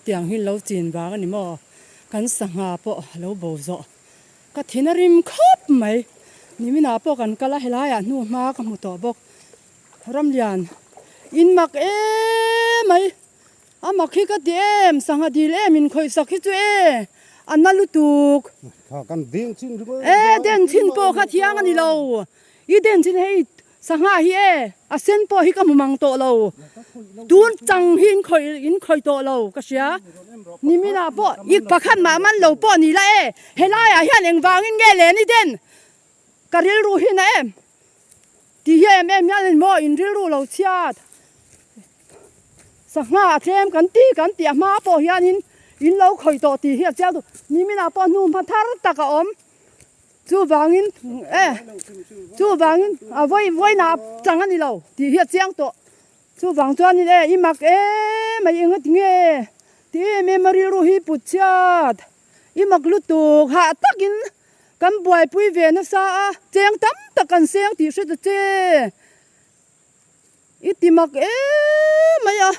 Tiang hi lo chin vang a ni maw? Kan sangha pawh a lo bo zawh. Ka thin a rim khawp mai. Niminah pawh kan kal a, helaiah hnu hma ka hmu tawh bawk. Ramlian, in mak emai. A mak hi ka ti em, sangha dil em in khawih sak hi chu e, a na lutuk. E, den chin pawh kha thiang a ni lo. I den chin hei sangha hi e, a sen pawh hi ka hmu mang tawh lo. Tun chang hi in khawih in khawih tawh lo ka hria. Niminah pawh i pakhat mah man lo pawh ni la e, helaiah hian engvangin nge len i den? Ka rilru hi na em? Ti hi em em hian maw in rilru lo chhiat sangha a tlem kan ti kan tih a hma pawh hianin in lo khawih tawh tih hi a chiang duh. Niminah pawh hnu hma thar tak a awm. Chuvangin e chuvangin a vawi vawiinah chang a ni lo tih hi a chiang tawh. Chuvang chuanin e i mak em mai eng a ti nge ti em em a rilru hi put chhiat i mak lutuk hah takin Kan buaipui ve nasa a, cheng tam tak kan seng tih hre ta che. I ti mak em mai a.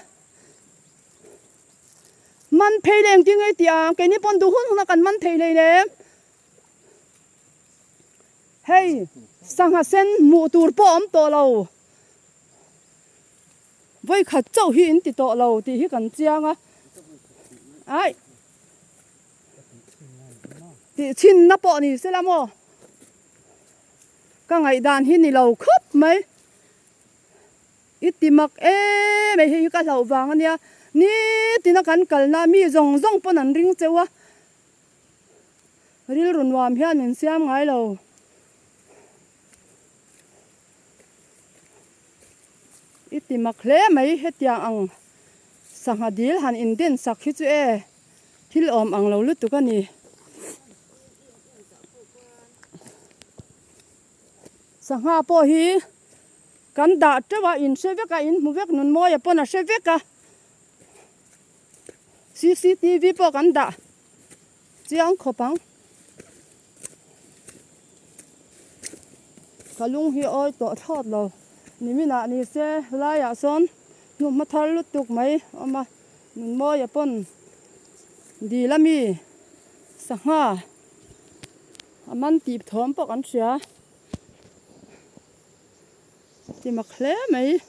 Man phei leh engtin nge i tih ang, keini pawn duh hun hun a kan man thei hlei nem. Hei, sangha sen hmuh tur pawh a awm tawh lo. Vawikhat chauh hi in ti tawh lo tih hi kan chiang a. Aih. Tih chhinna pawh ni sela maw? Ka ngaihdan hi ni lo khawp mai. I ti mak em mai hei hi ka hlauh vang a nia. Nitina kan kalna mi zawng zawng pawn an ring cheu a. Rilru nuam hian min siam ngai lo. I ti mak hle mai hetiang ang sangha dil han inden sak hi chu e. Thil awm ang lo lutuk a ni. Sangha pawh hi kan dah teuh a, in hre vek a, in hmu vek, Nunmawia pawn a hre vek a. Cctv pawh kan dah chiang khawp ang. Ka lung hi awi tawh thlawt lo. Niminah ni se laiah sawn hnuhma thar lutuk mai a awm a. Nunmawia pawn dil ami sangha a man tih thawm pawh kan hria ti mak hle mai.